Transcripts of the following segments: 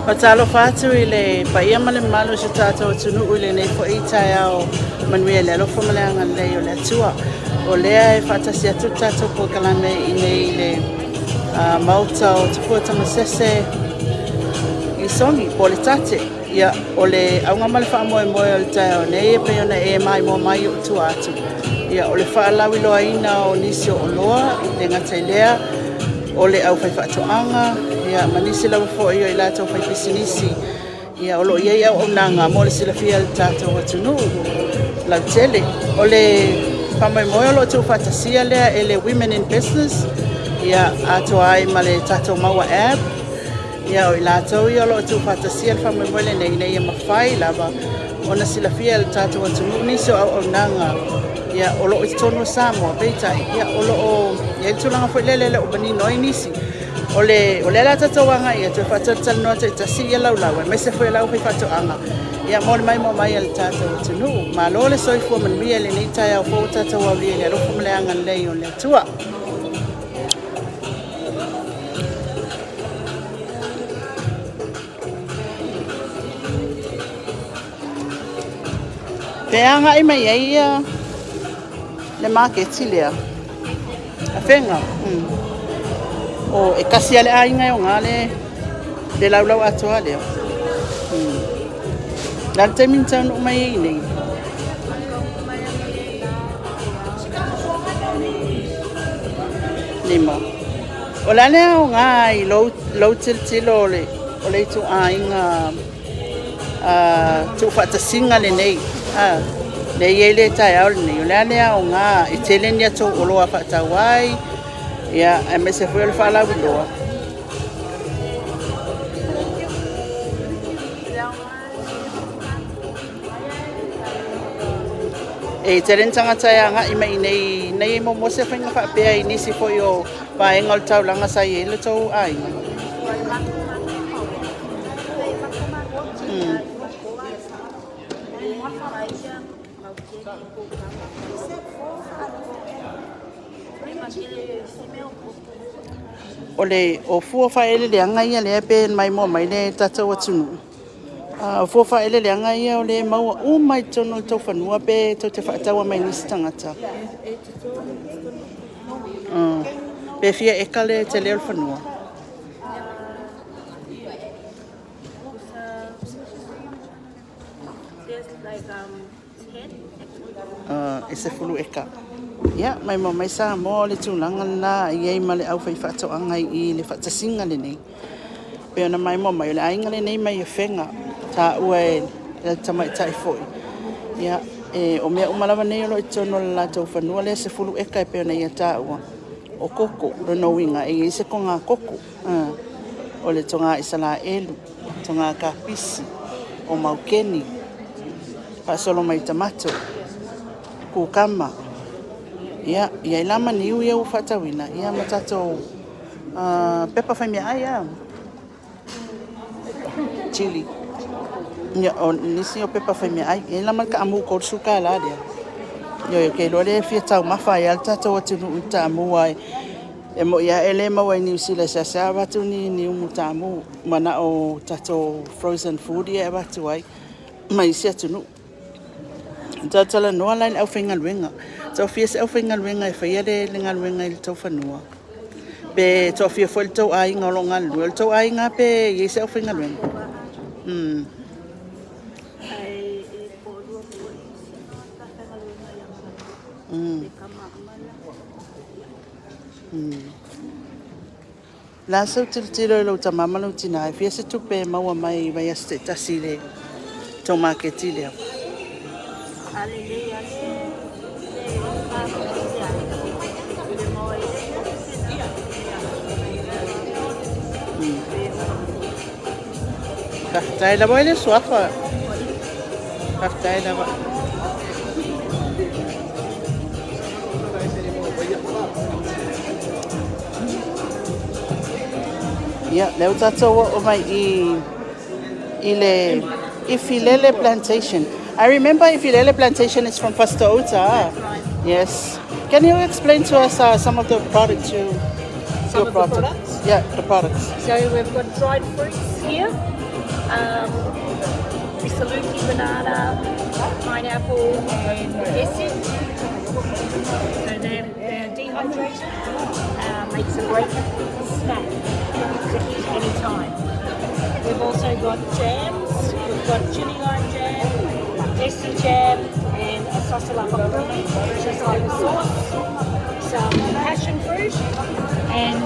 Faatalofa atu i le paia ma le mamalu o si o tatou atunuu i lenei foi taeao manuia i le alofa ma le agalelei o le Atua. O lea e faatasi atu le tatou polokalame i inei i le Maota o Tupua Tamasese i Sogi po o le TATTE. Ia, o le auga ma le faamoemoe o le taeao nei e pei ona e maimoa mai i tua atu, ia o le faalauiloaina o nisi o oloa, e le gata i lea o le aufaifaatoaga, ma nisi lava foi o i latou faipisinisi o lo o i ai auaunaga mo le silafia e le tatou atunuu lautele. O le faamoemoe o lo o tuufaatasia lea e le Women in Business, atoa ai ma le tatou Maua App. O i latou ia o lo o tuufaatasia le faamoemoe lenei, ina ia mafai lava ona silafia e le tatou atunuu nisi o auaunaga o lo o i totonu o Samoa, peitai, o lo o i ai le tulaga foi lele e le o manino ai nisi. O lea o le a tatou agai atu e faatalatalanoa taitasi ia laulau, aemaise foi o le aufaifaatoaga mo le maimoa mai a le tatou atunuu. Malo le soifua manuia i lenei taeao fou ua tatou aulia i le alofa ma le agalelei o le Atua. Pe agai mai ai le maketi lea? Afega. O e tasi lava le aiga e ona le laulau atoa lea. O le a le taimi na taunuu mai ai i inei? 5. O le a le aoga i lou tilotilo o le ituaiga tuufaatasiga lenei lea e i ai le taeao lenei, o le a le aoga e tele ni a outou oloa faatau ai, aemaise foi o le faalauiloa? E tele ni tagata e agai mai i inei na i ai muamua se faiga faapea i nisi foi o vaega o le taulaga sa i ai le tou aiga? O fua o faaeleeleaga ia lea pei ona maimoa mai le tatou atunuu, o fua o faaeleeleaga ia o lea e maua uma i totonu o le tou fanua pe tou te faataua mai nisi tagata? Pe fia eka le tele o le fanua? E 10 eka. Ia, maimoa mai Samoa, o le tulaga lena e i ai ma le aufaifaatoaga i le faatasiga lenei. E pei ona maimoa mai, o le aiga lenei mai Afega, taua e le tamaitai foi. Ia, o mea uma lava nei o lo o i totonu o le latou fanua lea 10 eka e pei ona ia taua, o koko. O lona uiga, e i ai se toga koko, o le toga Isaraelu, toga kapisi, o maukeni, faasolo mai i tamato, kukama, ia, e i ai la ma niu ia ua faatauina, ma tatou pepa fai meaai a, chili. Ia, o nisi o pepa fai meaai. E i ai la ma le taamu $30 lea. Ioe, ou te iloa o lea e fia taumafa ai lava le tatou atunuu i le taamu, aua e moni lava e le maua i Niu Sila e seasea avatu ni niumu taamu, manao tatou frozen food ia e avatu ai ma isi atunuu. Talatalanoa la i le aufaigaluega. Toafia se aufaigaluega e faia le galuega i le tou fanua? Pe toafia foi le tou aiga o lo o galulue? O le tou aiga lava pe i ai se aufaigaluega? O le a sau tilotilo i lou tama ma lou tina, e fia se tupe e maua mai i vaiaso taitasi i le tou maketi lea? Faafetai lava. O ai le suafa? Faafetai lava. Ia, lea ua tatou oo mai i le Ifilele Plantation. I remember Ifilele Plantation is from Fasitoo-uta. Ah. Yes. Can you explain to us some of the products you Some you of the brought? products? Yeah, the products. So we've got dried fruits here. Saluki banana, pineapple, and esi. So they're dehydrated. Makes a great snack to eat any time. We've also got jams. We've got chili lime jam, desi jam, and a sosalapa puli, which is like a sauce. Some passion fruit, and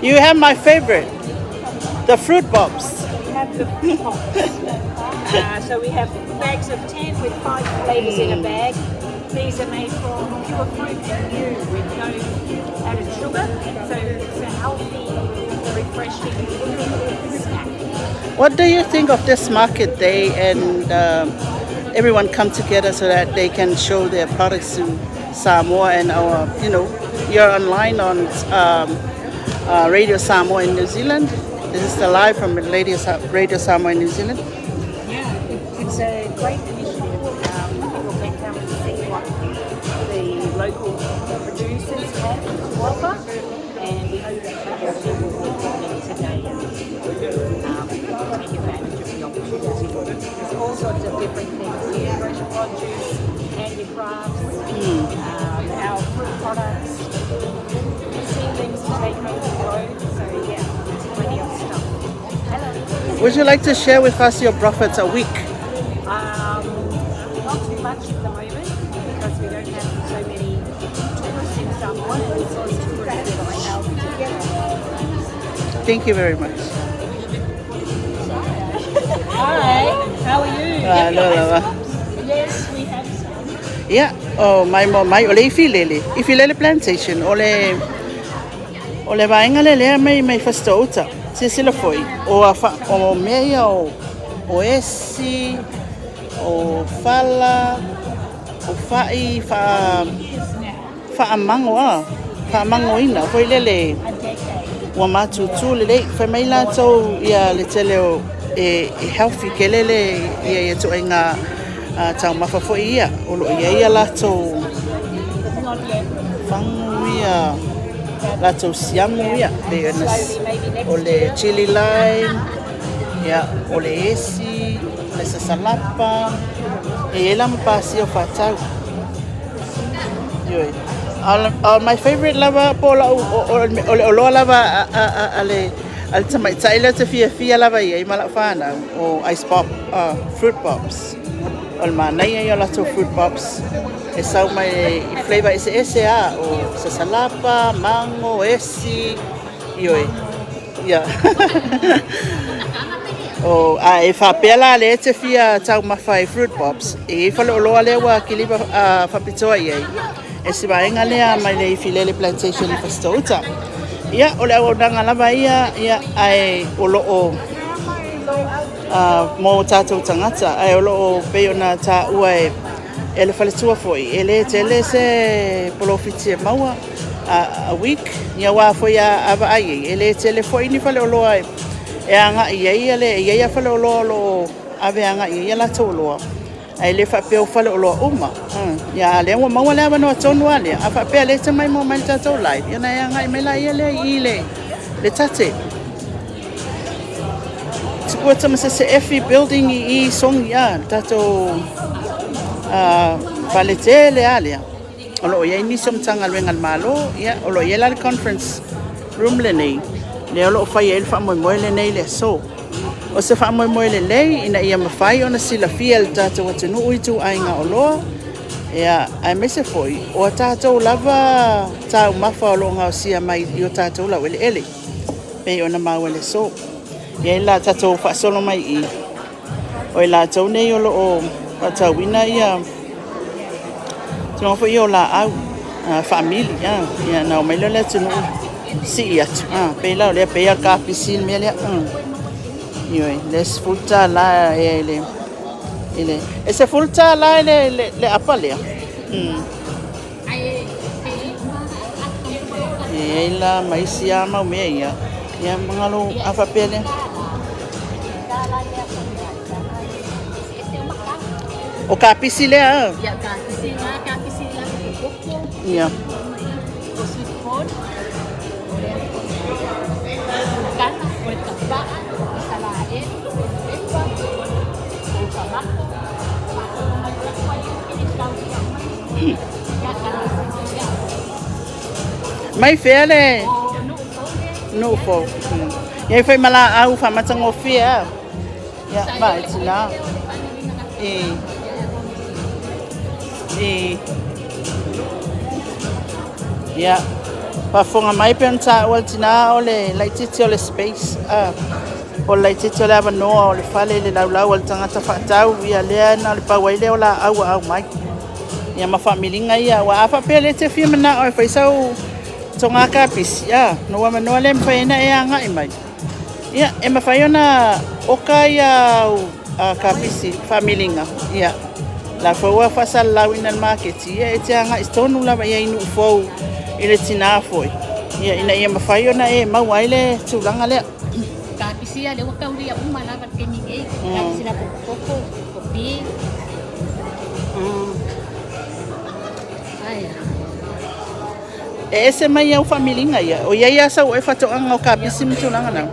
You have my favorite, the fruit pops. We have the fruit pops. So we have bags of 10 with 5 flavours in a bag. These are made from pure fruit and new with no added sugar. So it's a healthy, refreshing snack. What do you think of this market day and everyone come together so that they can show their products to Samoa and our, you're online on Radio Samoa in New Zealand. This is the live from Radio Samoa in New Zealand. Yeah, it's a great initiative. People can come and see what the local producers have to offer, and we hope that more people will come in today and take advantage of the opportunity. There's all sorts of different things here: fresh produce, handicrafts, our fruit products, seedlings to take home to grow. So yeah, there's plenty of stuff. Hello. Would you like to share with us your profits a week? Not too much at the moment because we don't have so many tourists in Samoa, and it's all tourists that I have together. Thank you very much. Hi, how are you? Alo lava. Yes, we have some. Ia, o mai mo mai o le Ifilele, Ifilele Plantation, o le vaega lea lea mai mai Fasitoo-uta. Silasila foi, o afa, o mea ia o esi, o fala, o fa'i fa fa'amago a, fa'amagoina foi lele ua matutu lelei. Fai mai latou ia le tele o e healthy tele le ia ia ituaiga taumafa foi ia o loo i ai ia latou fagu ia latou siamu ia pei ona o le chili lime ia o le esi o le sasalapa e i ai la ma pasia o fatau. Ioe. My favorite lava po lau o le oloa lava a le tamaitai lea te fiafia lava i ai ma lau whanau o ice pop, fruit pops. O le manaia ia o latou fruit pops e sau mai i flavor eseese a o sasalapa, mango, esi, ioe. Ia. O, a e faapea la le te fia taumafa i fruit pops, e i faleoloa lea ua kiliva faapitoa i ai. E si vaega lea mai le Ifilele Plantation i Fasitoo-uta. Ia, o le auaunaga lava ia, ia, ae o loo mo tatou tagata, ae o loo pei ona taua e le faletua foi, e le tele se polofiti e maua a week, ia wā foi a vaai ai, e le tele foi ni faleoloa e agai ai ia le, e i ai a faleoloa o loo ave agai ai ia latou oloa. Ae le faapea o faleoloa uma. Ia, a lea ua maua le avanoa tonu a lea. A faapea le te mai mo mai le tatou live, ia na e agai mai la ia lea i le tate. Tupu ma se se building i Songi a, le tatou faletele a lea. O loo iai nisi o Matagaluega a le Malo, ia, o loo iai la le conference room lenei, lea o loo fai ai le faamoemoe lenei le aso. O se faamoemoe lelei ina ia mafai ona silafia e le tatou atunuu i ituaiga oloa, ia, aemaise foi o a tatou lava taumafa o loo gaosia mai i o tatou laueleele, pei ona maua i le aso. Ia la tatou faasolo mai i, o i latou nei o loo faatauina ia tulaga foi ia o laau faamili ia na omai lea o le atunuu sii atu pei la o lea pei a le kapisi le mea lea. Ioe, le $10 e le e $10 le apa lea. E ai la ma isi a mau mea ia. Ia magalo a faapea lea. O kapisi lea. Ia, kapisi na, kapisi la koko, Ia. o sweet corn, o le kana, o le Mai fea le nuu fou. Iai foi ma laau faamatagofie a. Ia, vaai tina. I. I. Ia, faafofoga mai pei ona taua e le tina o le laitiiti o le space, a, o le laitiiti o le avanoa o le fale i le laulau a le tagata faatau, ia lea na o le pau ai lea o laau ua aumai. Ia ma faamiliga ia, aua a faapea o lea e te fia manao e fai sau toga kapisi, a, ona ou avanoa lea e mafai ai ona e agai mai. Ia, e mafai ona oka ia au kapisi faamiliga, ia, la foi ua faasalalauina e le maketi, ia e te agai tonu lava i ai i Nuufou i le tina foi, ia, ina ia mafai ona e maua ai le tulaga lea. Kapisi ia lea ua taulia uma lava i le taimi nei. Kapisi la koko, kopi. Aia. E ese mai au faamiliga ia, o i ai lava sau oe faatoaga o kapisi ma tulaga na?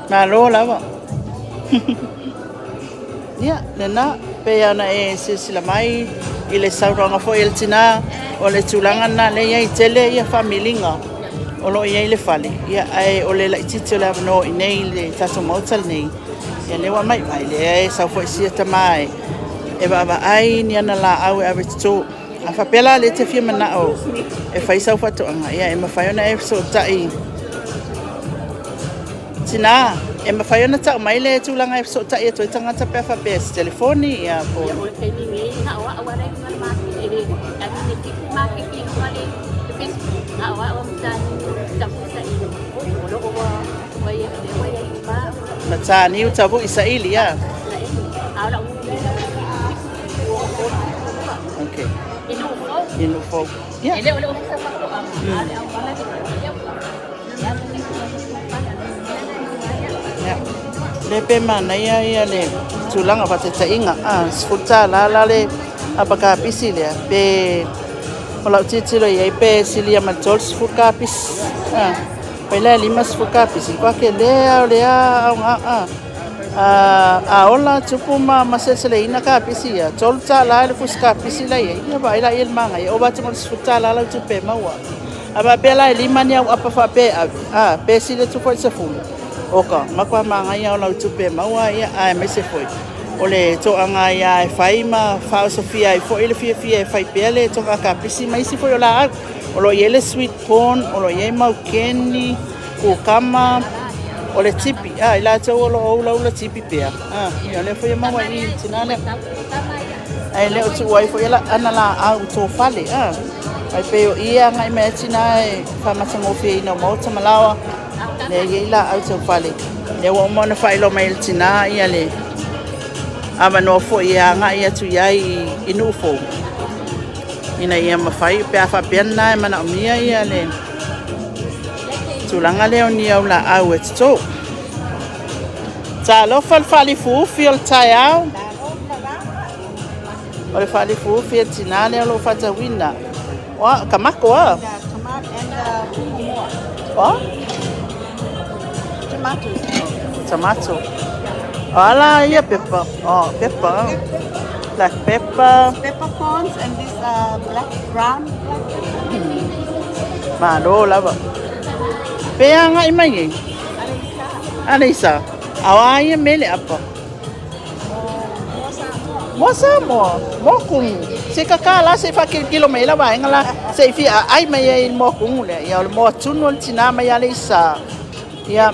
Malo lava. Ia, lena, pei ona e silasila mai i le saunoaga foi a le tina, o le tulaga lena lea e i ai, tele ia faamiliga o lo o i ai i le fale, ia, ae o le laitiiti o le avanoa i inei i le tatou Maota lenei, ia lea ua aumai, ai lea e sau foi sia tama e vaavaai ni ana laau e ave e toto. A faapea la o lea e te fia manao e fai sau faatoaga, ia e mafai ona e fesootai. Tina, e mafai ona tau mai le tulaga e fesootai atu ai tagata pe a faapea i se telefoni, ia, po o. O le taimi nei, na o au ala i luga o le maketi, e le, I mean, e fitu maketi i luga le Facebook, na o au a mataniu tavui saili, o lo o ua, ua ia, ua ia i ma. Mataniu tavui saili, ia. Na e, a o lau numera, 7, 2, 3, 2. Okay. I Nuufou. I Nuufou. Ia. E le o le ofisa faatoaga, a o le auala le ia. Ia. Le pe manaia ia le tulaga faataitaiga, a, $10 la le apakapisi lea, pe o lau tilotilo i ai pe silia ma le 30 kapisi. A, pai la e 50 kapisi, kwa ke lea o lea aoga, a. A, a ola tupu ma seleseleina kapisi ia, $3 i le fusi kapisi la i ai, ia vaai la i le manaia, ova atu ma le $10 lau tupe e maua. A faapea la e 5 ni au apa faapea e ave, a, pe sili atu foi i le 10, oka, matua manaia o lau tupe e maua, ia, aemaise foi o le toaga ai lava e fai ma faaosofia ai foi le fiafia e fai pea le toga kapisi ma isi foi o laau. O lo o i ai le sweet corn, o lo o i ai maukeni, kukama, o le tipi, a, i latou o lo o ulaula tipi pea, a, ia o lea foi e maua i i le tina lea. Ae le o tuua ai foi ana laau i tofale, a, ai pei o i e agai mai ai tina e faamatagofieina o maota ma laoa, lea e i ai laau taufale. Lea ua uma ona faailoa mai e le tina ia le avanoa foi e agai atu i ai i Nuufou, ina ia mafai pe a faapea lena e manaomia ia le tulaga lea o ni au laau e toto. Talofa le faalifuufi o le taeao. O le faalifuufi e tina lea o lo o faatauina. Oa, kamako a? Tomato and kukumoa. Oa? Tomatoes. Tomato. O ala ia pepa. Oh, pepper. Black pepper. Peppercorns and this black brown black pepper. Malo lava. Pe agai mai ai? Aleisa. A o a ia mea le apa? Moa Samoa. Moa kumu. Se i kaka la se i faakilokilo mai ai la vaega la se i fia aai mai ai i le moa kugu lea. Ia o le moa tunu a le tinā mai Aleisa. Ia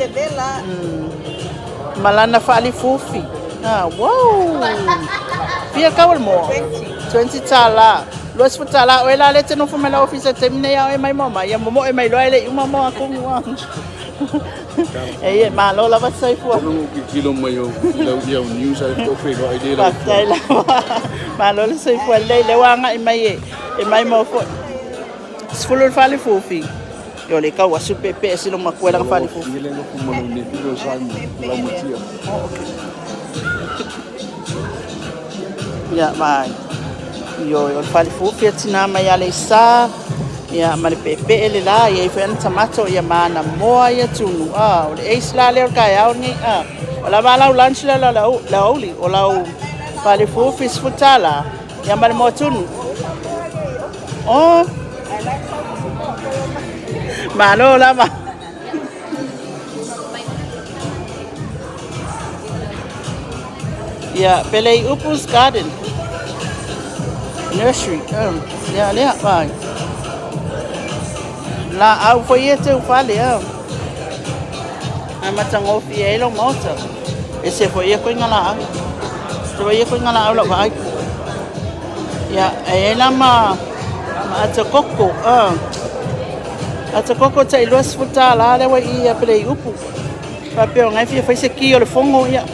ma lana faalifufi. Ah, wow! Fia kau o le moa? 20 tālā. 20 tālā. Oe la lea e te nofo mai la ofisa i le taimi nei a oe mai moa mai. Ia momoe mai loa e le i uma moa kugu. Ah. E ia, malo lava te soifua. Tino tilotilo mai au i lau i au news ae faatoa feiloai lea lau Faafetai lava. Malo le soifua lelei. Lea ua agai mai e, e mai mo foi. 10 le falefufi. Ia o le kau asu peepee silo makua i lana falefufi. Ile nofo ma lou nephew o Simon, laumatia. Oh, okay. Ia, vai. Ioe, o le falefufi a tinā mai Aleisa, ia, ma le peepee le la, e i ai foi ana tamato, ia, ma ana moa ia tunu, a, o le ace la lea o le taeao lenei, a. O lava a lau lunch lea le aoauli, o lau falefufi $10, ia, ma le moa tunu. Oh! Malo lava. Ia, Pelei Upu's Garden Nursery. Ia, lea, vai. Laau foi ia teu fale, a. Ae matagofie ai lou maota. Ese foi ia koiga laau. Ese foi ia koiga laau lau vaai. Ia, e ai la ma, ma ata koko, a. Ata koko tai $20 lea ua i i a Pelei Upu. Faapea o na e fia fai se ki o le fono, ia.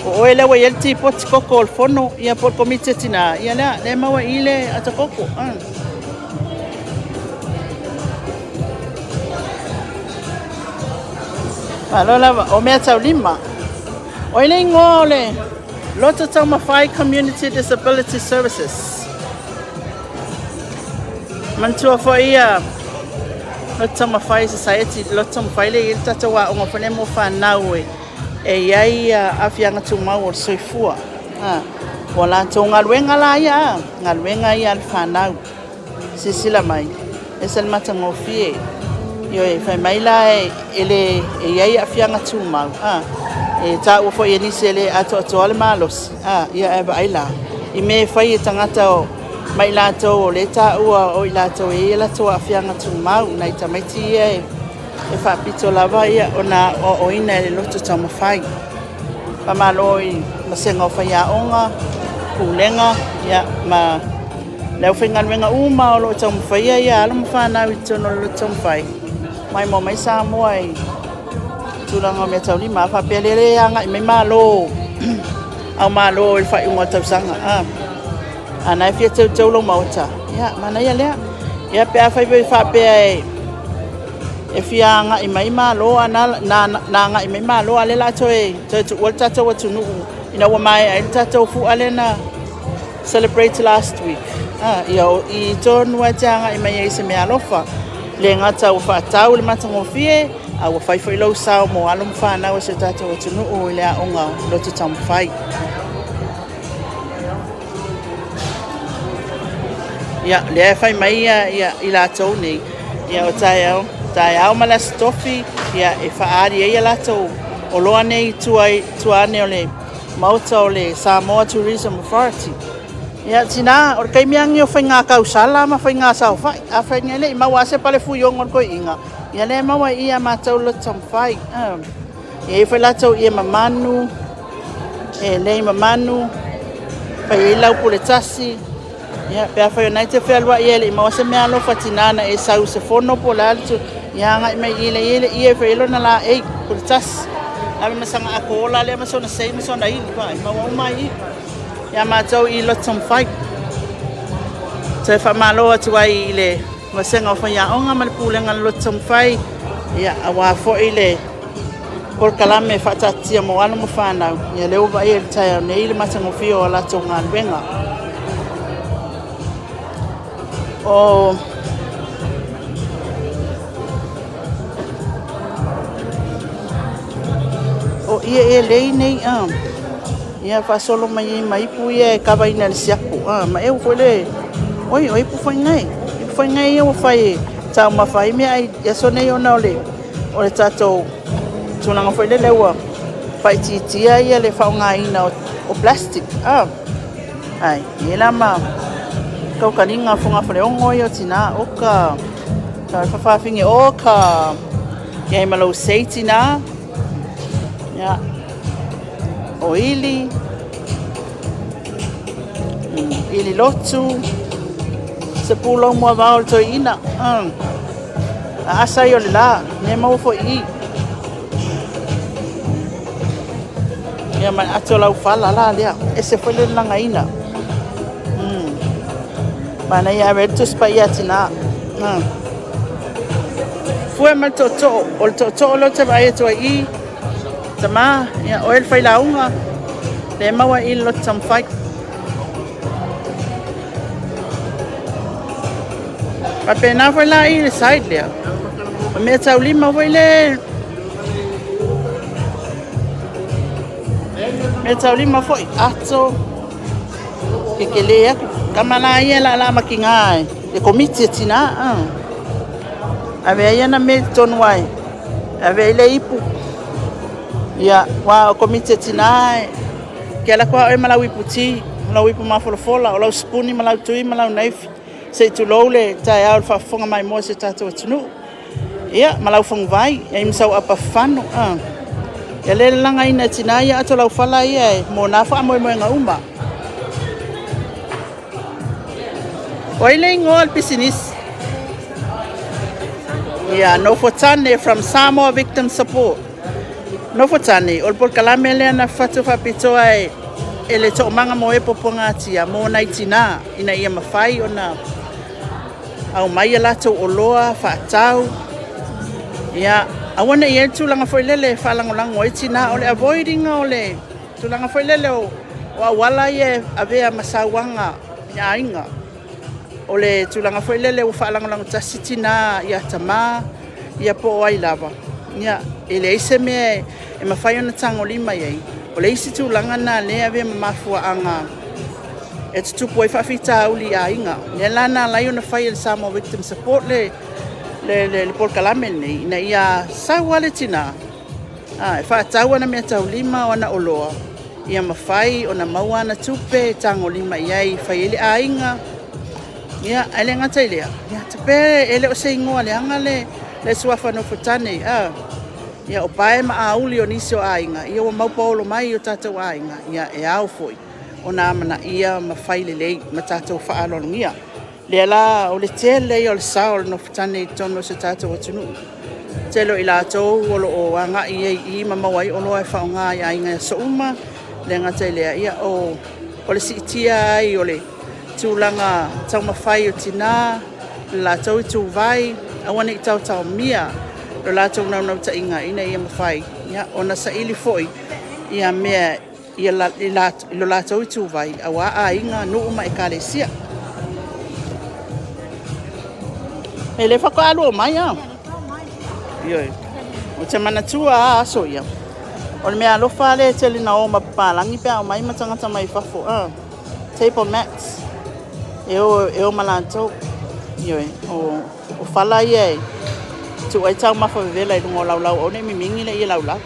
O oe lea ua i ai le tipoti koko o le fono, ia po o le komiti a tinā, ia lea, lea e maua i i le ata koko. Malo lava, o meataulima. O ai le igoa o le Loto Taumafai Community Disability Services? Manatua foi ia Loto Taumafai Society, Loto Taumafai lea e i ai le tatou aoga foi lea mo fanau e e i ai aafiaga tumau o le soifua. Ua latou galuega la ia, galuega ia a le fanau. Silasila mai, e ese le matagofie. Ioe, fai mai la e le e i ai aafiaga tumau, a, e taua foi e nisi e le atoatoa le malosi, a, ia ae vaai la i mea e fai e tagata o, ma i latou o lea e taua o i latou e i ai a latou aafiaga tumau, nai tamaiti ia e e faapito lava ia ona aoaoina e le loto taumafai. Faamalo i vasega o faiaoga, pulega ia ma le aufaigaluega uma o lo o taumafaia ia alo ma fanau i totonu o le loto taumafai. Maimoa mai Samoa i tulaga o meataulima. A faapea lea e agai mai malo au malo i le faaiuga o le tausaga. A, a na e fia teuteu lou maota, ia manaia lea. Ia pe afai foi faapea e e fia agai mai Malo a na, na, na agai mai Malo a lea la toe toe tuua le tatou atunuu ina ua maea ai le tatou fua lea na celebrate last week. Ah, ia o i tonu lava e te agai mai ai i se meaalofa. Le gata ua faatau le matagofie, a ua fai foi lou sao mo alo ma fanau a si o tatou atunuu i le aoga loto taumafai. Ia, lea e fai mai ia, ia i latou nei, ia o taeao, taeao ma le Aso Tofi, ia e faaali ai a latou oloa nei i tua, tua ane o le Maota o le Samoa Tourism Authority. Ia, tinā, o le taimi lava lenei o faiga tausala ma faiga saofai. Afai nei e le i maua lava se pale fuiono a le toeaina, ia lea e maua i i ia matou le loto taumafai. E i ai foi latou ie mamanu, e lei mamanu, fai ai lau pule tasi. Ia, pe afai o lena e te fealuai e le i maua se meaalofa tinā na e sau i se fono po o le a le tu, ia agai mai i i lea e i ai le ie e fai ai lona laei, pule tasi. Ave ma sana ato ola lea ma sona sei ma sona ili, vaai, maua uma ai i i. Ia matou i Loto Taumafai. Toe faamalo atu ai i le Vasega o Faiaoga ma le Pulega a le Loto Taumafai, ia, aua foi le polokalame faataatitia mo alo ma fanau, ia lea ua vaaia i le taeao nei le matagofie o a latou galuega. O O ie e lei nei a ia faasolo mai ai ma ipu ia e kavaina e le siapo a ma eu foi le oi o ipu foi nei ipu foi nei ia ua fai e taumafa ai meaai i aso nei ona o le o le tatou tulaga foi lele ua faaitiitia ia le faaaogaina o plastic a ai e la ma Kaukaniga o fogafaleogo ia o tinā. Oka, tau fafafine, oka. Ia ai ma lou sei tinā. Ia, o ili, ili lotu, se pulou moavao o le toeaina. A asa ia o le la, mea maua foi i i. Ia ma le ato laufala la lea, ese foi le lalagaina. Manaia ave ai le Tusi Paia a Tina. Fue ma le tootoo, o le tootoo lea ou te vaai atu ai i i. Tama, ia, oe le failauga, lea e maua i i le loto taumafai. Faapena foi la i le side lea. O mea taulima foi le mea taulima foi ato kekele atu. Tama la ia e laalaa makiga e le komiti a tina. Ave ai ana mea i totonu ai. Ave ai le ipu. Ia, aua o komiti a tina e te alu atu lava oe ma lau ipu ti, ma lau ipu mafolafola, o lau sipuni ma lau tui ma lau naifi, se i tulou le taeao i le faafofoga maimoa a si o tatou atunuu. Ia, ma lau faguvai, i ai ma sau aapa fafano. Ia lea e lalagaina e tina ia ato laufala ia mo na faamoemoega uma. O ai le igoa o le pisinisi? Ia, Nofotane from Samoa Victim Support. Nofotane, o le polokalame lea na fatu faapitoa e le Toomaga mo e Puapuagatia mo nai tinā ina ia mafai ona aumai a latou oloa faatau. Ia, aua ne i i ai le tulaga foi lele e faalagolago ai tina. O le avoid ina o le tulaga foi lele o auala ia e avea ma sauaga i aiga. O le tulaga foi lele ua faalagolago tasi tina ia tama ia po o ai lava. Ia, e leai se mea e mafai ona tagolima i ai. O le isi tulaga lena o lea e avea ma mafuaaga e tutupu ai faafitauli i aiga. O lea la na ala ai ona fai e le Samoa Victim Support le polokalame lenei, ina ia sau lava le tina e faatau ana meataulima o ana oloa, ia mafai ona maua ana tupe e tagolima i ai e fai ai le aiga. Ia, ae le gata i lea, tupe e le o se igoa leaga le suafa Nofotane. Ia, o pae ma auli o nisi o aiga, ia ua maupaolo mai i o tatou aiga, ia e ao foi ona amanaia ma fai lelei ma tatou faaaloalogia. O lea la, o le tele ia o le sao o le nofotane i totonu o si o tatou atunuu. O le tele o i latou o lo o agai ai i i ma maua ai oloa e faaaoga i aiga i aso uma. E le gata i lea, o le siitia ai o le tulaga taumafai o tina, le latou ituvai, aua ne i taotaomia lo latou naunautaiga ina ia mafai ona saili foi mea i lo latou ituvai aua aiga, nuu ma ekalesia. O lea faatoa lua mai a? Ioe. Ou te manatua lava aso ia. O le mea alofa lea e tele na o ma papalagi pe a omai ma tagata mai fafo. Table mats. E o ma latou. Ioe. O fala ia e tuu ai taumafa vevela i luga o laulau aua ne i mimigi le ie laulau.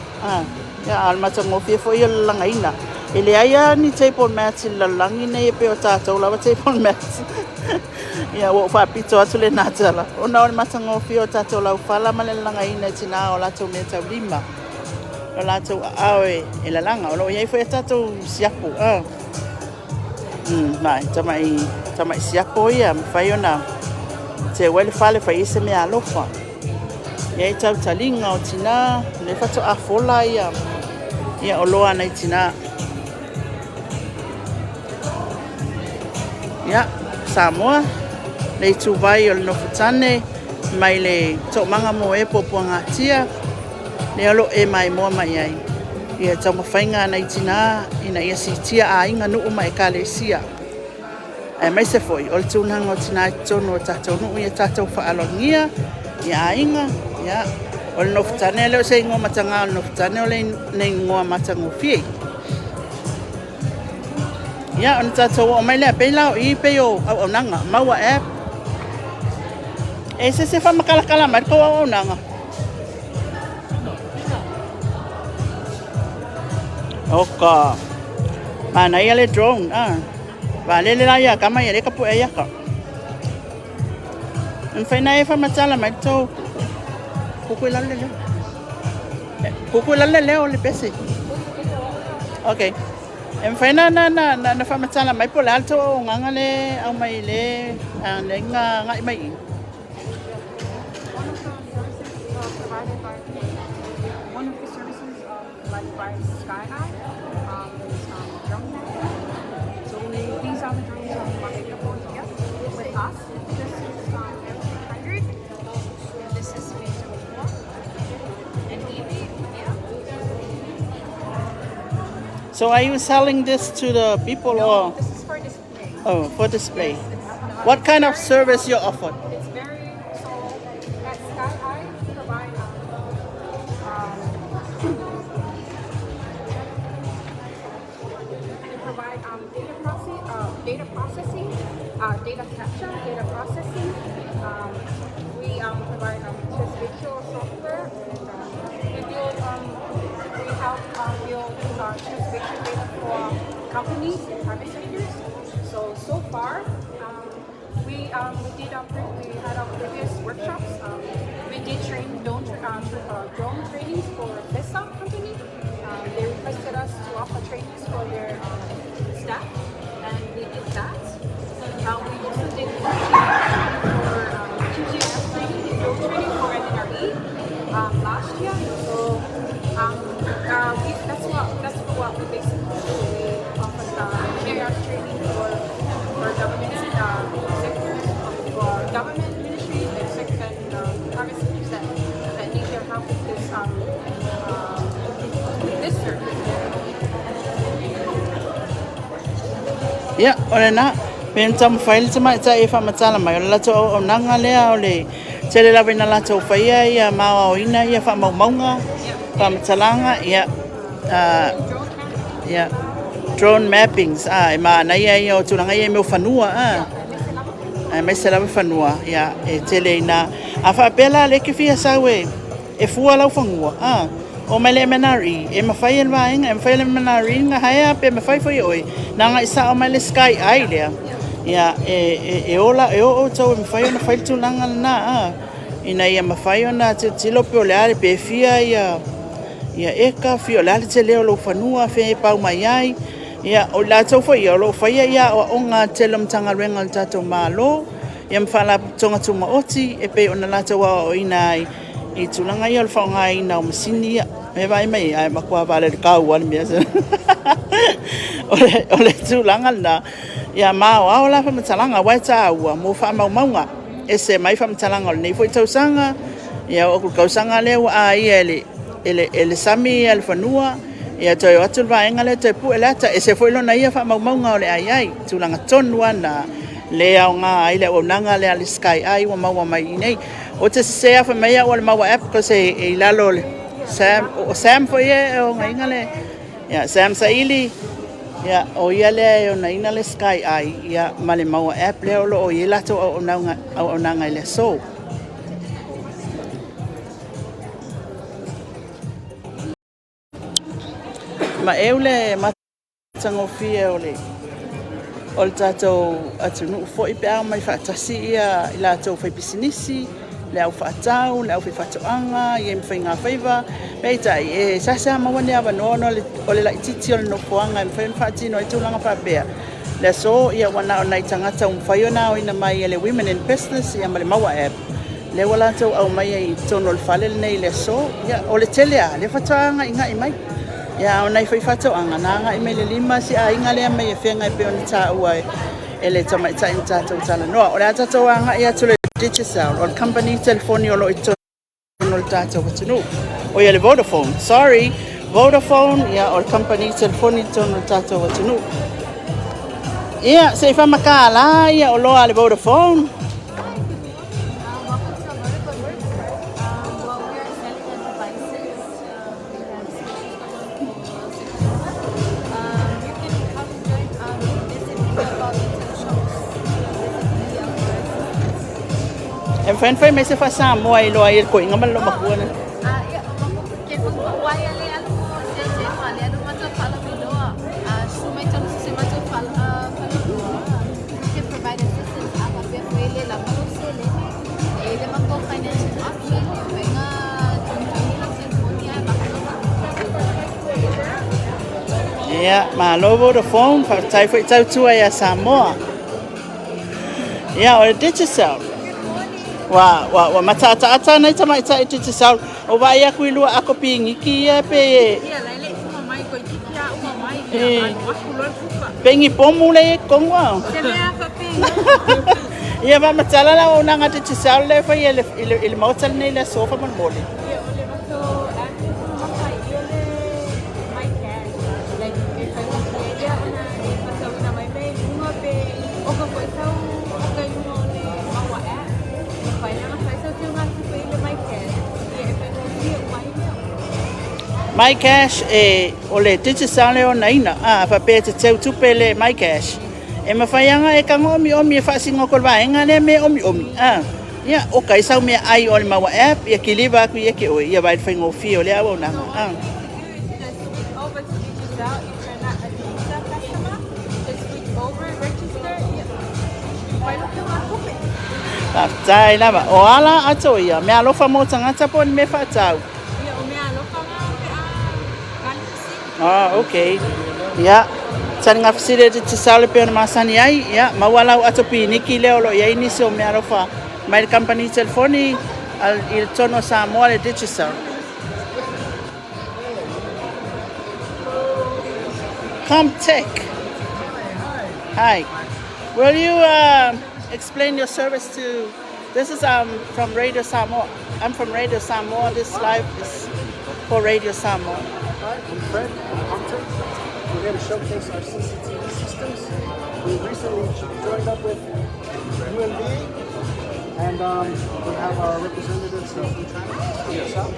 Ia, a o le matagofie foi o le lalagaina. E leai lava ni table mats i le lalolagi nei e pei o tatou lava table mats. Ia, ua ou faapito atu lena tala, ona o le matagofie o tatou laufala ma le lalagaina e tina o latou meataulima, o latou aao e lalaga. O lo o i ai foi a tatou siapo, tamai, tamai siapo ia, mafai ona seu ai le fale, fai ai se mea alofa. E i ai tautaliga o tina, o lea faatoa fola ia oloa a nai tina. Ia, Samoa, le ituvai o le nofotane mai le Toomaga mo e Puapuagatia, lea o lo o e maimoa mai ai i le taumafaiga a nai tina ina ia siitia aiga, nuu ma ekalesia, aemaise foi o le tulaga o tina i totonu o tatou nuu, ia tatou faaaloalogia ia aiga. Ia, o le nofotane e le o se igoa mataga, o le nofotane o le igoa matagofie. Ia, ona tatou oo mai lea, pei la o i pei o auaunaga, Maua app. E se se faamatalatala mai le tou auaunaga. Oka, manaia le drone. Ah. Valele la ia kama ia le ka pue ai aka. E mafai ona e faamatala mai le tou kuku i lalo le leo. Kuku i lalo le leo o le pese. Okay. E mafai na faamatala mai po o le a le tou auaunaga le aumai le le agai mai i. One of the services provided by one of the services provided by SkyEye is drone mapping. So these are the drones available here with us. This is M300. This is V04 and EV. Yeah. So are you selling this to the people or This is for display. Oh, for display? Yes, it's, What kind of it's service you offer? It's very so at SkyEye we provide data processing, data capture, data processing. We provide geospatial software, and we help build geospatial data for companies and private sectors. So so far, we had our previous workshops. We did train drone trainings for FESA company. They requested us to offer trainings for their staff, and we did that. We also did training for QGIS training, drone training for NNRE last year. So that's what we basically do. We offer GIS training for government sectors, for government ministries and and private sectors that need their help with this service. Ia, o lena, pe na taumafai le tamaitai e faamatala mai, o le latou auaunaga lea o le tele lava ina latou faia ia maoaoina ia faamaumauga, faamatalaga, ia, ia, drone mappings, a, e manaia ia o tulaga ia i mea o fanua, a, aemaise lava fanua, ia, e tele ina, a faapea la lea e te fia sau e, e fua lau fanua, a, o mai le MNRE, e mafai e le vaega, e mafai e le MNRE na haea pe mafai foi e oe, na agai sao mai le SkyEye lea, ia, e ola, e o outou e mafai ona fai le tulaga lena, a, ina ia mafai ona tilotilo pe o le a le pe fia ia, ia eka, fia o le a le tele o lou fanua, fe e pau mai ai, ia, o i latou foi ia, o lo o faia ia aoaoga tele o Matagaluega o le tatou Malo, ia ma Faalapotopotoga Tumaoti, e pei ona latou aoaoina ai i tulaga ia o le faaaogaina o masini ia. E vaai mai ai matua vale le kau le mea. O le tulaga lena. Ia maoao la faamatalaga aua e taua mo faamaumauga. Ese mai faamatalaga o lenei foi tausaga. Ia o le tausaga lea ua aia e le sami ia le fanua. Ia toe o atu le vaega lea toe pue le ata. Ese foi lona ia faamaumauga o le ai ai. Tulaga tonu lava na le aoga ai le auaunaga lea a le SkyEye ua maua mai i nei. O te sese afa mai au o le maua app ko se e i lalo o le Sam, o Sam foi e o ngaiga le ia Sam Saili ia o ia lea e onaina le SkyEye ia ma le maua app lea o lo o i ai latou auaunaga i le aso. Ma eu le matagofie o le tatou atunuu foi pe a omai faatasi ia i latou faipisinisi, le au faatau, le aufaifaatoaga, ia ma faigafaiva. Peitai, e seasea maua ni avanoa ona o le laitiiti o le nofoaga e mafai ona faatino ai tulaga faapea. Le aso, ia ua na o nai tagata ua mafai ona aoina mai e le Women in Business ia ma le Maua app. Lea ua latou aumaia i totonu o le fale lenei i le aso. Ia, o le tele lava, lea faatoa aga'iga'i mai. Ia, o nai faifaatoaga, na agai mai le lima si aiga lea mai Afega e pei ona taua e le tamaitai ma tatou talanoa. O le a tatou agai atu le Digicel, o le company telefoni o lo o i totonu o le tatou atunuu. O ia le Vodafone, sorry, Vodafone, ia o le company telefoni i totonu o le tatou atunuu. Ia, se i faamakala ia o loa le Vodafone. Hi, good morning. Welcome to Vodafone Works. Well, we are selling our devices. We have specials going on for September. You can come join, visit any of our retail shops to visit any of our assistants. E mafai mai se faasamoa i loa ai le koiga ma le loomatua na. Ia, ke wai ale alu mo se se ma le alu matou faalauiloa. Su mai tonu se matou faalauiloa. We can provide assistance a faapea foi le lava o seleni. Ia, malo Vodafone, faafetai foi tautua ia Samoa. Ia, o le Digicel. Ua, ua, ua mataataata nai tamaitai Digicel. O vaai aku i lua ako piniki ia pe e... Ia, la ele uma mai, toeitiiti lava uma mai, E. ia alu atu loa le kuka. Pe ni pomu le i totonu a. Se mea faapena. Ia faamatala la auaunaga Digicel lea e fai i le, i le, i le maota lenei i le aso faamolemole. Ia, o le matou app e mamafa ai o le My Cash. Like, e faigofie ai lea ona e faatauina mai mea i luga pe oka foi sau oka i luga o le maua app. E mafai la ona fai sau teugatupe i le My Cash. Ia, e faigofie uma ai mea uma. My Cash, e, o le Digicel e onaina, a, faapea e te teu tupe le My Cash. E mafai lava ona e tago omiomi e faasino atu i le vaega lea mea omiomi, a, ia, oka ai sau meaai o le maua app, ia kiliva atu ia te oe, ia vaai i le faigofie o lea auaunaga, So a. all you need to do is just switch over to Digicel if you're not a Digicel customer. Just switch over, register, ia, fai lau teugatupe. Faafetai lava. O a la ato ia? Meaalofa mo tagata po o ni mea faatau? Ia, o meaalofa nga pe a tali fesili. Ah, ok. Ia, taliga fesili e Digicel e pei ona masani ai, ia, maua lau ato piniki lea o lo o i ai nisi o meaalofa mai le kamupani telefoni i totonu o Samoa le Digicel. Comtech. Hi. Will you explain your service to? This is from Radio Samoa. I'm from Radio Samoa. This live is for Radio Samoa. Hi, I'm Fred from Comtech. We're here to showcase our CCTV systems. We recently joined up with UNV, and we have our representatives here from China to help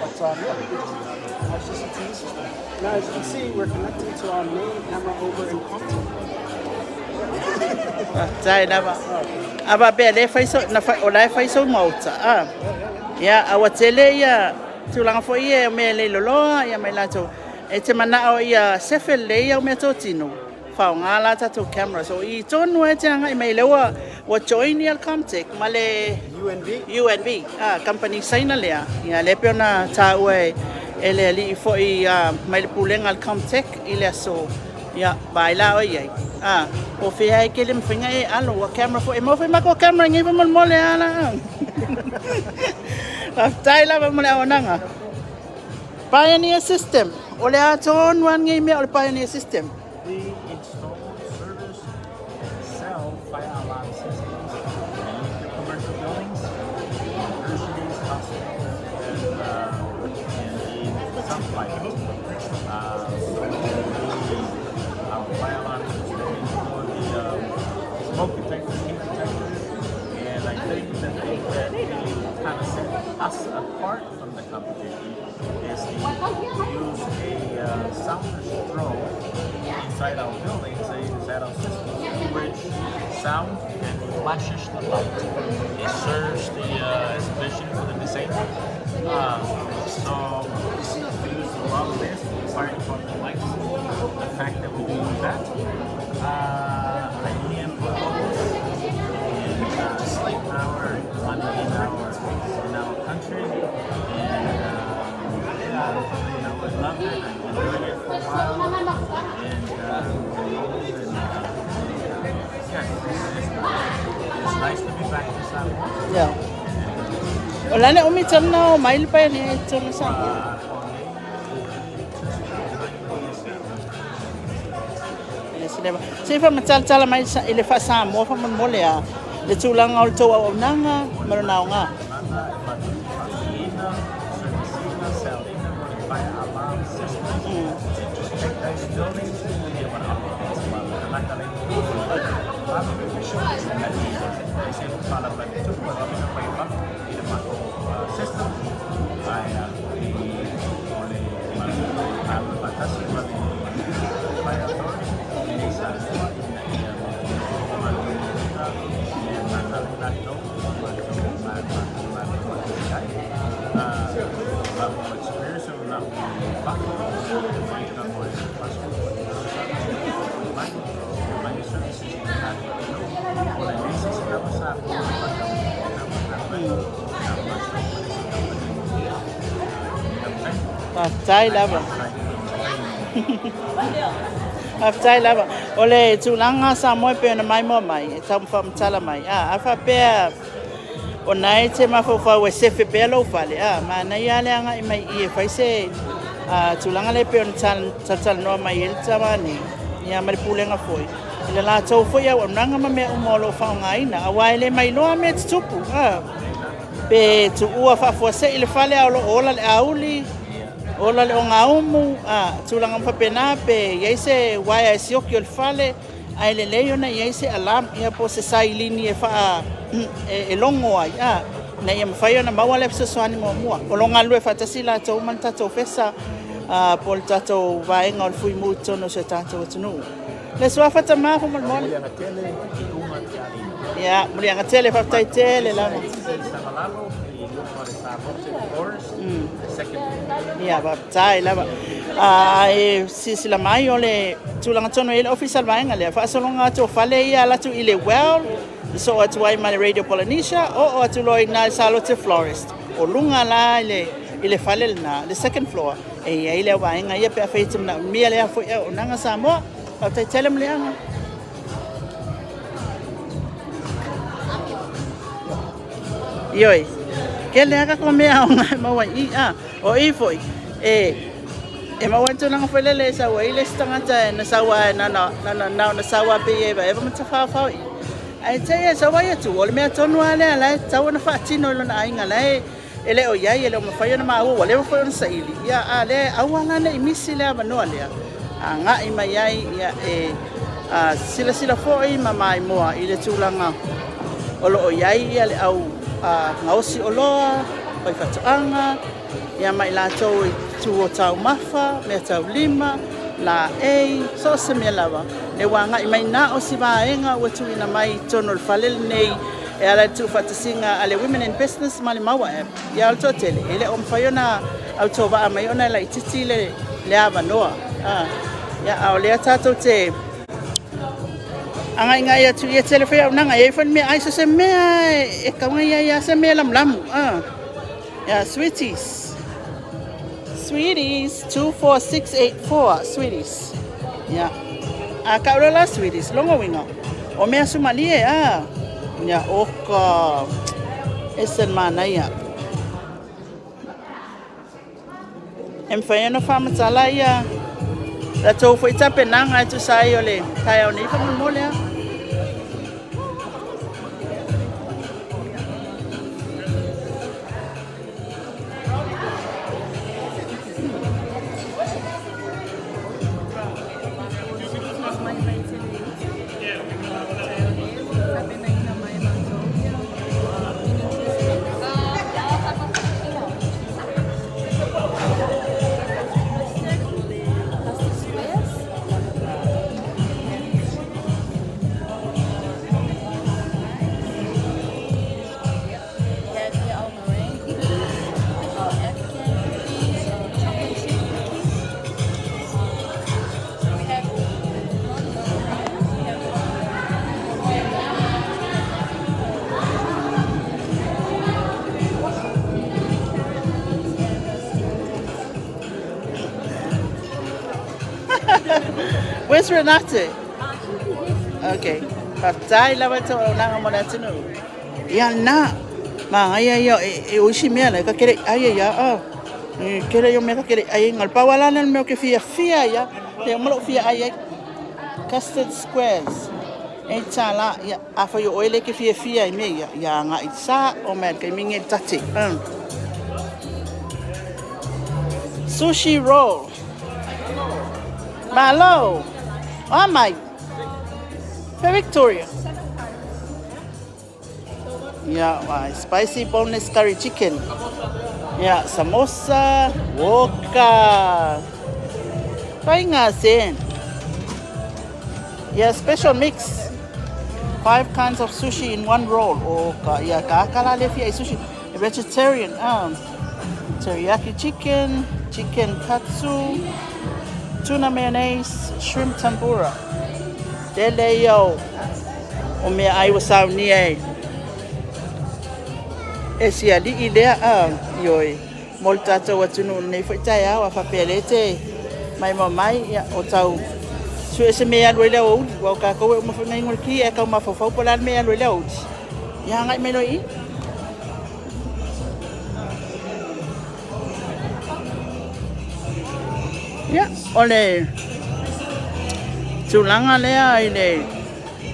us out. But yeah, our CCTV system. Now, as you can see, we're connecting to our main camera over in Compton. Faafetai lava. A faapea lea e fai sau, na fai, o la e fai sau maota. A. Ia, a ua tele ia tulaga foi ia o mea e leiloloa ia ma i latou. E te manao ia sefe lelei au meatotino, faaaoga la tatou cameras. O i tonu lava e te agai mai lea ua, ua join ia le Comtech ma le UNV. UNV, a, kamupani Saina lea. Ia, lea e pei ona taua e, e le alii foi a, mai le pulega a le Comtech i le aso. Ia, vaai la oe i ai. A, po o fea e kele mafai ona e alo, ua camera foi. E maua foi matou camera i nei faamolemole a la. Faafetai lava mo le auaunaga. Pioneer System. O le a tonu lava lenei mea o le Pioneer System? We install, service, and sell fire alarm systems in commercial buildings, universities, hospitals, and some private. Our fire alarm system is for the smoke detectors, heat detectors, and I think the thing that really kind of set us apart from the competition is the we use a sound strobe inside our buildings, inside our systems, which sound and flashes the light. It serves the as vision for the disabled. So we use a lot of this. The fire department likes the fact that we do use that. I am and power money in our country. And yeah, I love it. I've been doing it for a while. And yeah, it's nice to be back to Samoa. Ia. O le a le umi talu ona o mai le Pioneer i totonu o Samoa? E le se leva. Se i faamatalatala mai i le faa-Samoa faamolemole a, le tulaga o le tou auaunaga ma lona aoga. Faafetai lava. Faafetai lava. O le tulaga Samoa e pei ona maimoa mai, e tau faamatala mai, a faapea o lena e te mafaufau e sefe pea lou fale, manaia lava le agai mai i i e fai se tulaga lea pei ona talatalanoa mai ai le tama nei ma le pulega foi i le latou foi auaunaga ma mea uma o lo o faaaogaina. Aua e le ma iloa lava mea e tutupu, pe tuua faafuasei le fale ae o lo o ola le auli, ola le ogaumu, tulaga uma faapena, pe i ai se uaea e sioki o le fale, ae lelei ona i ai se alarm po o se sailini e logo ai ina ia mafai ona maua le fesoasoani muamua. O lo o galulue faatasi latou ma le tatou FESA po o le tatou vaega o le Fuimu i totonu o si o tatou atunuu. Le suafa Tama faamolemole. Ia, Muliaga tele, faafetai tele lava. Ia, faafetai lava. A e silasila mai o le tulaga tonu e i ai le ofisa o le vaega lea, faasologa atu o fale ia e alu atu i le well, sosoo atu ai ma le Radio Polynesia, oo atu loa i ina i le Salote Florist, o luga la i le fale lena, le second floor, e i ai le vaega ia pe afai e te manaomia lea foi auaunaga Samoa. Faafetai tele Muliaga. Ioe, tele lava tatou mea aoga e maua i i. O i foi e maua ai le tulaga foi lele e sau ai le isi tagata na sau lava na ona sau lava pei e evaeva ma tafaofao i i, ae te i lava e sau vaai atu o le mea tonu lava lea o la e tatau ona faatino e lona aiga o la e le o i ai, e le o mafai ona maua, ua leva foi ona saili, a o lea, aua la ne i misi le avanoa lea, agai mai ai e silasila foi ma maimoa i le tulaga o lo o i ai le au gaosi oloa, faifaatoaga, ia ma i latou i itu o taumafa, meataulima, laei, so o se mea lava, lea ua agai mai na o si vaega ua tuuina mai i totonu o le fale lenei e ala i le tuufaatasiga a le Women in Business ma le Maua App. Ia o le toatele, e le o mafai ona autovaa mai ona e laitiiti le avanoa. Ia, a o lea tatou te agaigai atu ia tele foi auaunaga, e i ai foi le meaai, so o se mea lava e tatau ona i ai lava se mea e lamulamu. Yeah, sweeties. Sweeties, 24684, sweeties. Yeah. A kau loa la sweeties, longa uiga, o mea sumalie, a. Ia, oka. Ese le manaia. E mafai ona faamatala ia latou foi tapenaga e tusa ai o le taeao nei faamolemole a. Where's Renate? Okay. Faafetai lava i le tauaunaga mo le atunuu. Ia lena, manaia ia o isi mea la e ta te le i ai ai lava. E tele ia o mea ta te le i ai ai. Na o le pau lava la lea o le mea ou te fiafia ai lava, e uma lou fia ai ai. Custard squares, $8. Ia, afai o oe lea e te fiafia i mea ia, ia agai sao mai lava i le taimi lenei i le tate. Sushi roll. Malo! O a mai? Pe Victoria? Ia, wai, spicy boneless curry chicken. Ia, samosa, woka. Faiga sen. Ia, special mix. 5 kinds of sushi in one roll. O ka, ia, ka aka la le fia i sushi. Vegetarian, teriyaki chicken, chicken katsu, tuna mayonnaise, shrimp tempura. Tele ia o meaai ua saunia e e si alii lea, ioe, mo le tatou atunuu i lenei foi taeao. A faapea o lea e te Maimoa mai, ia, o tau sue se mea e alu ai le aoauli, aua o tatou e uma foi ona inu le ti ae tau mafaufau po o le a le mea e alu ai le aoauli. Ia agai mai loa i i. Ia, o le tulaga lea i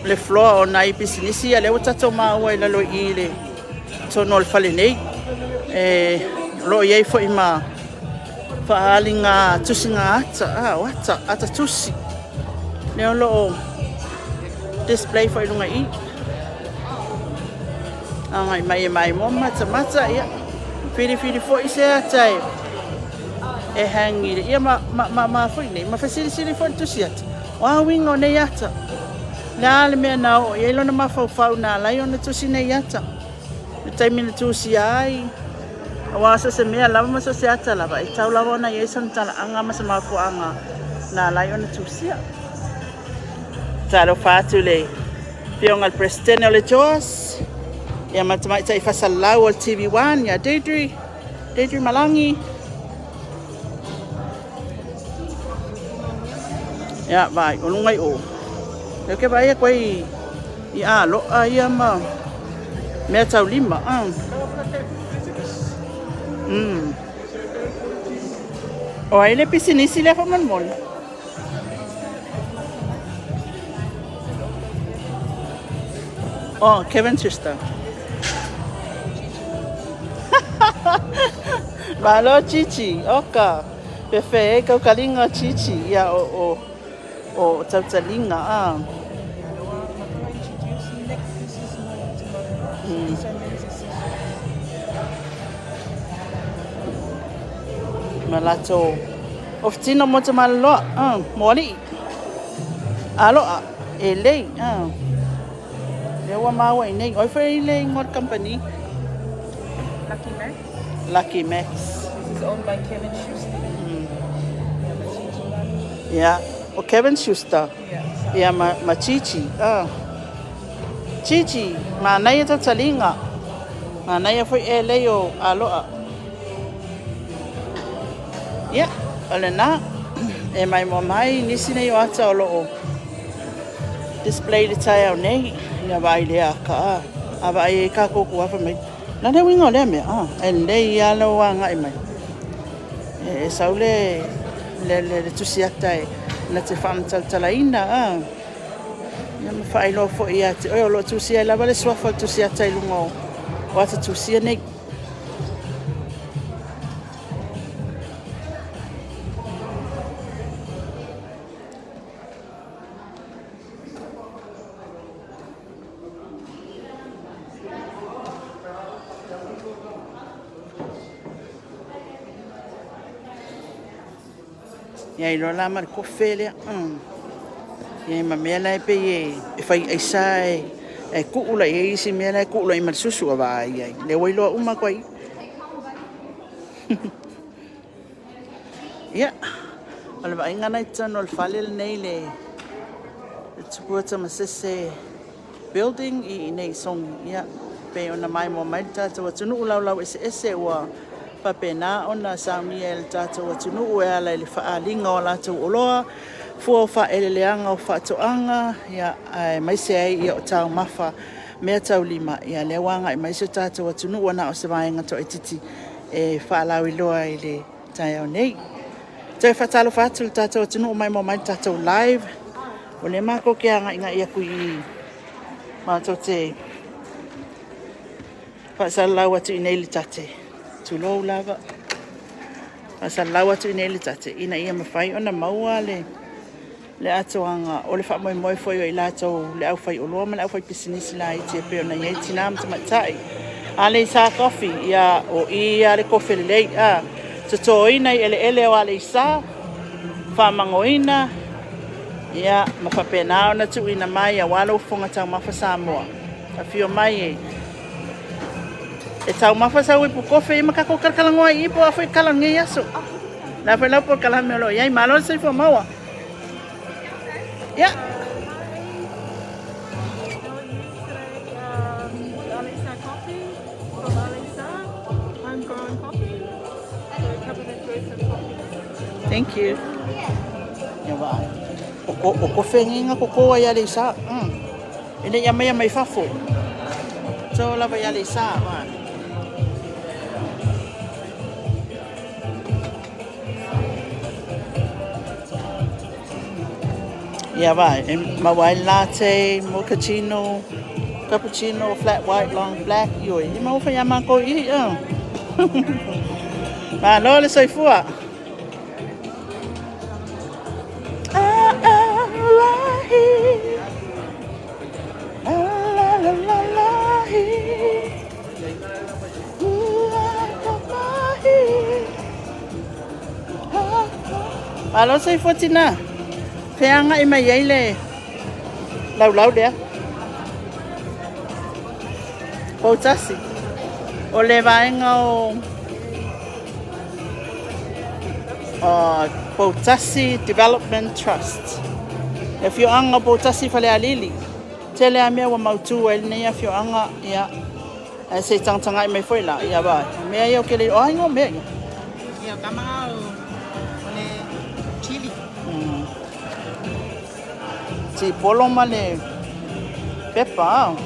le floor o nai pisinisi ia lea ua tatou maua i lalo i i i le totonu o le fale nei. O lo o i ai foi ma faaaliga tusiga ata, o ata, ata tusi, lea o lo o display foi i luga i i. Agai mai e maimoa ma matamata, ia, filifili foi se ata e hang i le, ia ma foi nei, ma fesilisili foi i le tusi ata, o a uiga o nei ata? O le a le mea na oo i ai lona mafaufau na ala ai ona tusi nei ata? Le taimi na tusia ai, aua so o se mea lava ma so o se ata lava, e tatau lava ona i ai sana talaaga ma se mafuaaga na ala ai ona tusia. Talofa atu i le Afioga i le Peresetene o le JOS, ia ma le Tamaitai Faasalalau o le TV1 ia Deidre, Deidre Malagi. Ia, vaai, o luga i o. Lea ou te vaai atu ai i aloa ia ma mea taulima. O ai le pisinisi lea faamolemole? Oh, Kevin Schuster. Malo Chichi, oka. Pefe e kaukaliga Chichi, ia o tautaliga. Ah. Ma latou ofutino mo Tamaloloa, mo alii, aloa, e lei. Lea ua maua i nei. Oi foi le igoa o le company? Lucky Max. Lucky Max. This is owned by Kevin Schuster. Yeah. O Kevin Schuster. Yeah. Ia ma Chichi. Ah. Chichi, manaia tautaliga. Manaia foi e lei o aloa. Ia, o lena. E maimoa mai nisi nei o ata o lo o display le taeao nei. Ia vaai lea ata a. A vaai ai kākou kuafa mai. Na le uiga o lea mea, a, e lelei lava lou agai mai. E sau le tusi ata e na te faamatalatalaina, a. Ia ma faailoa foi ia te oe, o lo o tusia ai lava le suafa o le tusi ata i luga o ata tusia nei. Ia iloa la ma le kofe lea. Ia ma mea la e pei e fai aisa e tuu la i ai isi mea la e tuu la i ma le susu a vaai ai. Lea ua iloa uma atu ai. Ia, o le vaaiga lena i totonu o le fale lenei le Tupua Tamasese building i inei i Sogi. Ia, pei ona maimoa mai le tatou atunuu laulau eseese ua faapena ona saunia e le tatou atunuu e ala i le faaaliga o latou oloa, fua o faaeleeleaga o faatoaga, ia, aemaise ai ia o taumafa mea taulima. Ia lea ua agai mai si o tatou atunuu, na o se vaega toaitiiti e faalauiloa i le taeao nei. Toe faatalofa atu i le tatou atunuu maimoa mai le tatou live. O lea matou te agaigai atu i i, matou te faasalalau atu i inei i le tate, tulou lava, faasalalau atu i inei i le tate, ina ia mafai ona maua le atoaga o le faamoemoe foi o i latou le aufaioloa ma le aufaipisinisi laiti e pei ona i ai tina ma tamaitai. Aleisa Coffee, ia o i lava le kofe lelei, a totoina i eleele o Aleisa, faamagoina, ia, ma faapena ona tuuina mai aua lou fofoga taumafa Samoa. Afio mai e taumafa sau ipu kofe ma tatou talatalanoa i i po o a foi tala o lenei aso. O le a foi lau polokalame o lo o i ai. Malo le soifua maua. Yeah. How are you today? With Aleisa Coffee from Aleisa, homegrown coffee. So come and enjoy some coffee. Thank you. Ia vaai. O ko, o kofe nei na koko ai Aleisa. E le i aumaia mai fafo. To lava i Aleisa, vaai. Ia vaai, e maua ai latte, mochaccino, cappuccino, flat white, long black, ioe, e maua foi ia makou i i. Malo le soifua. Malo soifua tina. Fea agai mai ai le laulau lea? Poutasi. O le vaega o Poutasi Development Trust. Le afioaga o Poutasi i Falealili. Tele lava mea ua mautu ai lenei afioaga, ia, ae se i tagatagai mai foi la, ia vaai, o mea ia ou te le o ai o mea ia. Ia, o tama o le chili. Tipolo ma le pepa,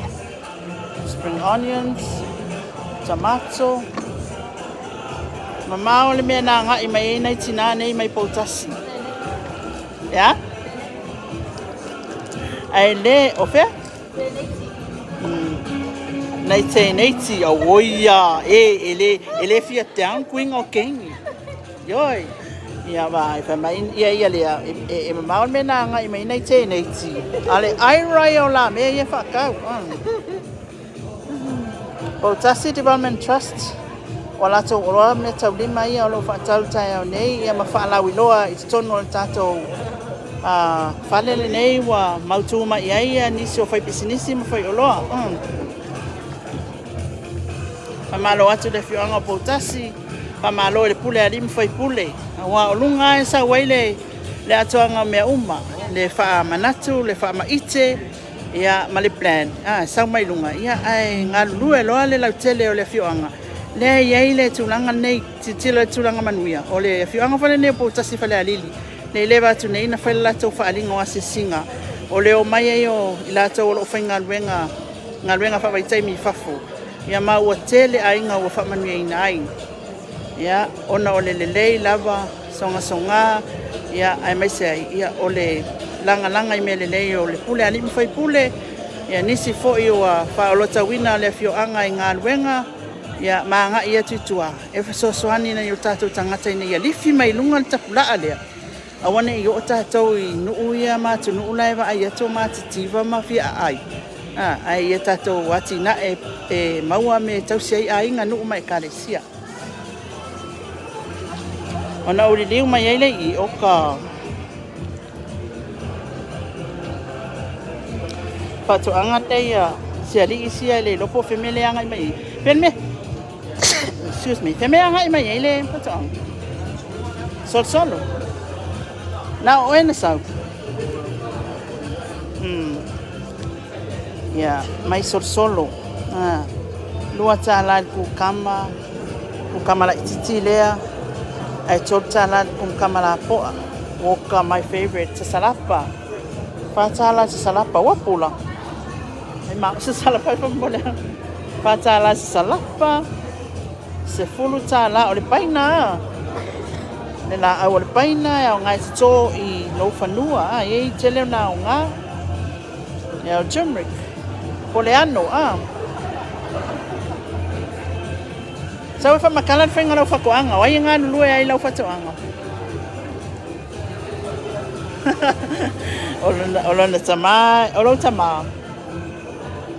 spring onions, tomato. Mamao le mea na agai mai ai nai tinā nei mai Poutasi. Ia? Ae le, o fea? 1980, auoi ia, e, e le, e le fia down kuiga o kengi. Ioe. Ia vaai, fai mai ia ia lea, e mamao le mea na agai mai 1980. A le ai rai o la mea ia whaakau. Poutasi Development Trust, o latou oloa mea taulima ia o lo o faatau taeao nei, ia ma faalauiloa i totonu o le tatou fale lenei ua mautu mai ai ia nisi o faipisinisi ma faioloa. Faamalo atu le afioaga o Poutasi, faamalo i le pule a alii ma faipule, aua o luga e sau ai le atoaga o mea uma, le faamanatu, le faamaite, ia ma le plan, sau mai luga, ia ae galulue loa le lautele o le afioaga. Lea e i ai le tulaga lenei, tilotilo i le tulaga manuia, o le afioaga foi lenei o Poutasi Falealili, le i leva atu nei na fai le latou faaaliga o asiasiga, o le omai ai o i latou o lo o faigaluega galuega faavaitaimi i fafo, ia ma ua tele aiga ua faamanuiaina ai. Ia, ona o le lelei lava, sogasoga, ia aemaise ai, ia o le lagalaga i mea lelei o le pule a alii ma faipule, ia nisi foi ua faaolotauina le afioaga i galuega, ia ma agai atu i tua, e fesoasoani i nai o tatou tagata ina ia lifi mai luga le tapulaa lea, aua ne i oo tatou i nuu ia ma atunuu la e vaai atu o matitiva ma fia aai, ae ia tatou atinae e maua me tausi ai aiga, nuu ma ekalesia. Ona ou liliu mai ai le i o ka faatoaga nei a si alii sia e le iloa po o fea mea le agai mai ai. Fea le mea, excuse me, fea mea agai mai ai le faatoaga? Solosolo. Na o oe na sau. Ia, mai solosolo. $2 le kukama, kukama laititi lea, ae $3 le kukama lapoa. Woka, my favorite, sasalapa. $4 sasalapa, ua pula. E ma sasalapa e whamole. $4 sasalapa, $10 o le paina. Le la au o le paina e au ngai tito i lou fanua. E i tele o na o ngā. E au turmeric. Po le ano, Sau e whamakala le whainga lau whakoanga. O ai e ngā lulue ai lau whatoanga. O lona tama, o lou tama.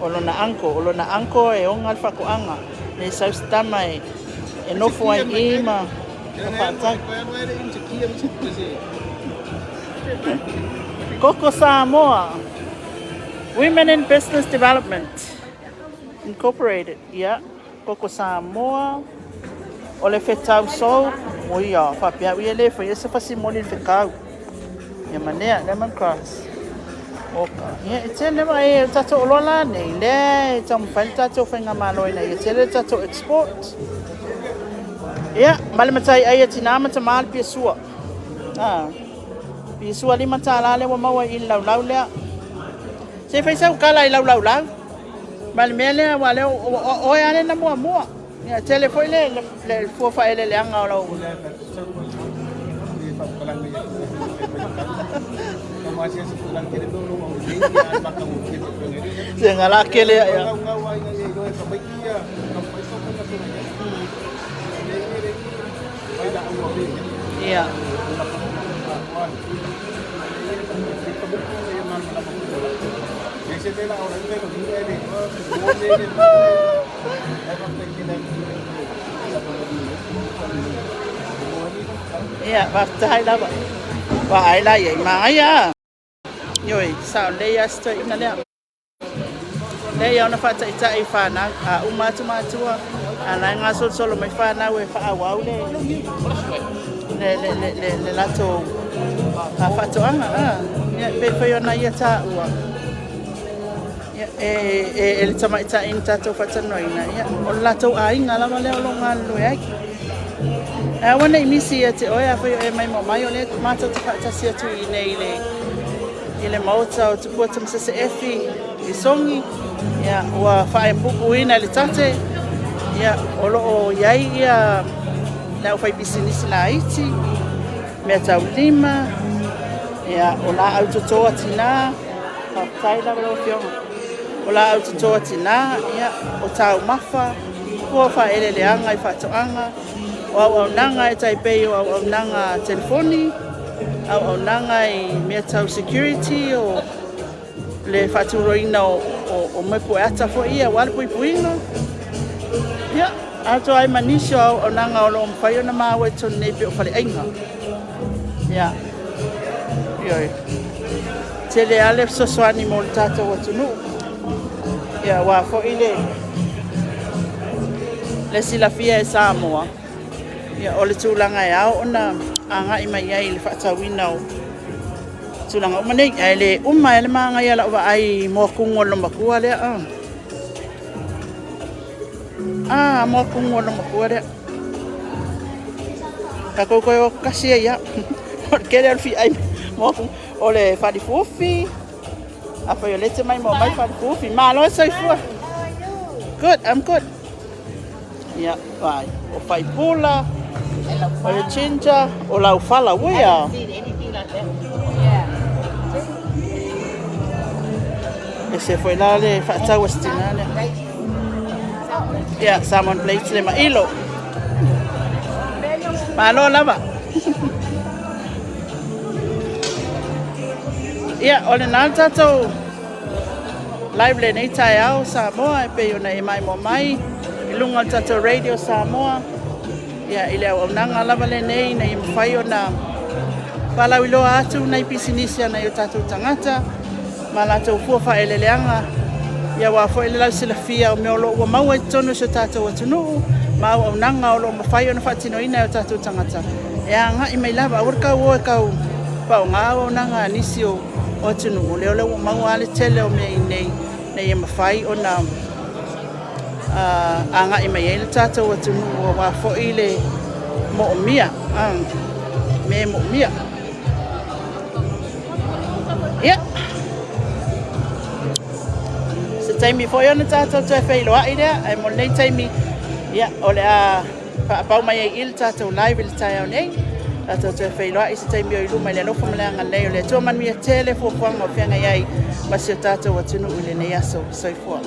O lona uncle, o lona uncle e onga le whakoanga. Le sau se tama e nofo ai i ma whaatau. Koko Samoa. Women in Business Development Incorporated. Yeah. Koko Samoa. O le whetau soap. O ia, whapea ui e le whai e se whasimoli le whekau. Ia manea, lemongrass. Oka. Ia, e tele wa e tatou oloa la nei. Lea e taumafai le tatou faigamalo ina ia tele le tatou export. Ia, ma le matai ai a tina ma tamā le piasua. I sua $5 lea ua maua i le laulau lea. Se i fai sau tala i lau laulau. Ma le mea lea, aua o lea o oe lava lea na muamua. Ia, tele foi le fua faaeleeleaga o lau... Se gala kele ia. Ia. Ia, faafetai lava. Vaai la i ai, manaia a. Ioe, sao lelei lava si toeaina lea. Leai ona faataitai i fanau, a uma atu matua, a la e gasolosolo mai fanau e faaauau le le le le latou faatoaga. Ia, pei foi ona ia taua, ia, e le tamaitai na tatou faatalanoaina, ia, o le latou aiga lava lea o lo o galulue ai. Ae aua ne i misi ia te oe, afai o e maimoa mai, o lea matou te faatasi atu i inei i le maota o Tupua Tamasese Efi i Sogi, ia, ua faaipuipuina e le tate, ia, o lo o i ai ia le aufaipisinisi laiti, meataulima, ia, o laau toto a tina, faafetai lava lau Afioga. O laau toto a tina, ia, o taumafa, fua o faaeleeleaga i faatoaga, o auaunaga e tai pei o auaunaga telefoni, auaunaga i mea tau security, o le faaturoina o moe pueata foi ia aua le puipuiga. Ia, atoa ai ma nisi o auaunaga o lo o mafai ona maua i totonu nei pei o faleaiga. Ia, ioe. Tele lava le fesoasoani mo le tatou atunuu. Ia, aua foi le silafia e Samoa, ia, o le tulaga e ao ona agai mai ai i le faatauina o tulaga uma nei. Ae le uma ai le manaia o lau vaai i moatumu a le loomatua lea. Ah, moatumu a le loomatua lea. Tatou toe o atu tasi ai lava. O le tele o le fia moatumu. O le falifufi, afai o lea e te maimoa mai falifufi. Malo le soifua. Good, I'm good. Ia, vai. O faipula, o le ginger, o laufala, ui a. Ese foi la le faatau a si tina lea. Ia, salmon plates le mailo. Malo lava. Ia, o lena le tatou live lenei taeao Samoa e pei ona e maimoa mai i luga o le tatou Radio Samoa. Ia, i le auaunaga lava lenei ina ia mafai ona faalauiloa atu nai pisinisi a nai o tatou tagata ma latou fua faaeleeleaga, ia aua foi le lausilafia o mea o lo o ua maua i totonu o si o tatou atunuu ma auaunaga o lo o mafai ona faatinoina e o tatou tagata e agai mai lava. Aua le tau o e tau faaaoga auaunaga a nisi o atunuu, o lea ua maua lava le tele o mea i inei ina ia mafai ona agai mai ai le tatou atunuu aua foi le moomia, mea e moomia. Ia, se taimi foi ona tatou toe feiloai lea, ae mo lenei taimi, ia, o le a faapau mai ai i le tatou live i le taeao nei. Tatou toe feiloai se taimi o i luma i le alofa ma le agalelei o le Atua. Manuia tele fuafuaga o feagai ai ma si o tatou atunuu i lenei aso. Soifua.